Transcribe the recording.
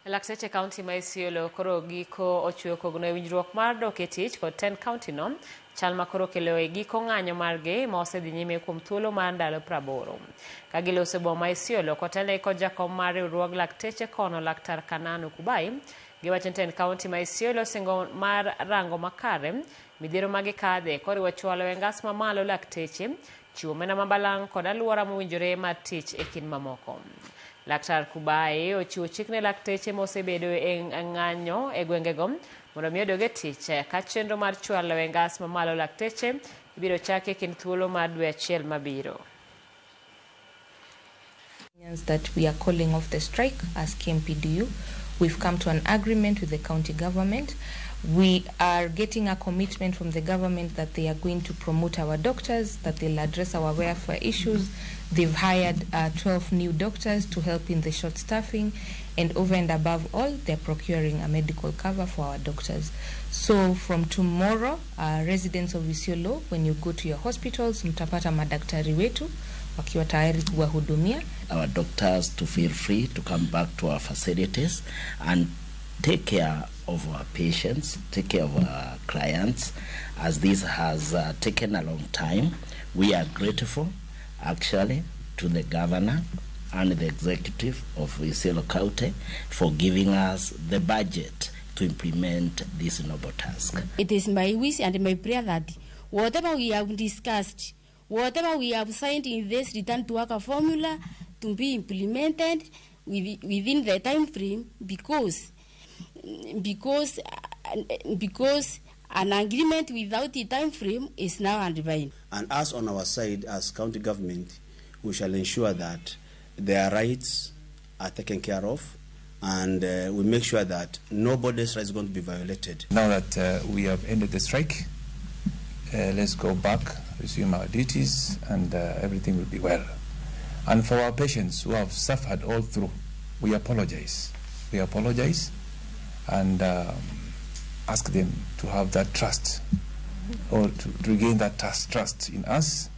Lakteche kaunti ma Isiolo koro giko ochiwo kogno e winjruok mar dok e tich kod tend kaunti no, chal ma koro okelo e giko ng'anyo margi ma osedhi nyime kuom thuolo mar ndalo 80. Ka giloso e boma ma Isiolo kotelnegi kod jakom mar riwruog lakteche kono Laktar Kananu Kubai, giwacho ni tend kaunti ma Isiolo singo mar rango makare midhiero ma gikadhe koriwo chwalo e ngas mamalo lakteche, chiwo omenda ma balang' kod aluora mowinjore mar tich e kind mamoko. Laktar Kubai ochiwo chik ne lakteche mosebedo e ng'anyo e gwengego mondo mi odog e tich ka chenro mar chwalo e ngas mamalo lakteche ibiro chaki e kind thuolo mar dwe achiel mabiro. That we are calling off the strike as KMPDU. We've come to an agreement with the county government. We are getting a commitment from the government that they are going to promote our doctors, that they'll address our welfare issues. They've hired 12 new doctors to help in the short staffing, and over and above all, they're procuring a medical cover for our doctors. So from tomorrow, residents of Isiolo, when you go to your hospitals, mtapata madaktari wetu wakiwa tayari kuwahudumia. Our doctors to feel free to come back to our facilities and take care of our patients, take care of our clients, as this has taken a long time. We are grateful, actually, to the governor and the executive of Isiolo County for giving us the budget to implement this noble task. It is my wish and my prayer that whatever we have discussed, whatever we have signed in this return to work formula to be implemented within the time frame, because an agreement without a time frame is now undefined. And us on our side as county government, we shall ensure that their rights are taken care of, and we make sure that nobody's rights is going to be violated. Now that we have ended the strike, let's go back, resume our duties, and everything will be well. And for our patients who have suffered all through, we apologize. We apologize and ask them to have that trust, or to regain that trust in us.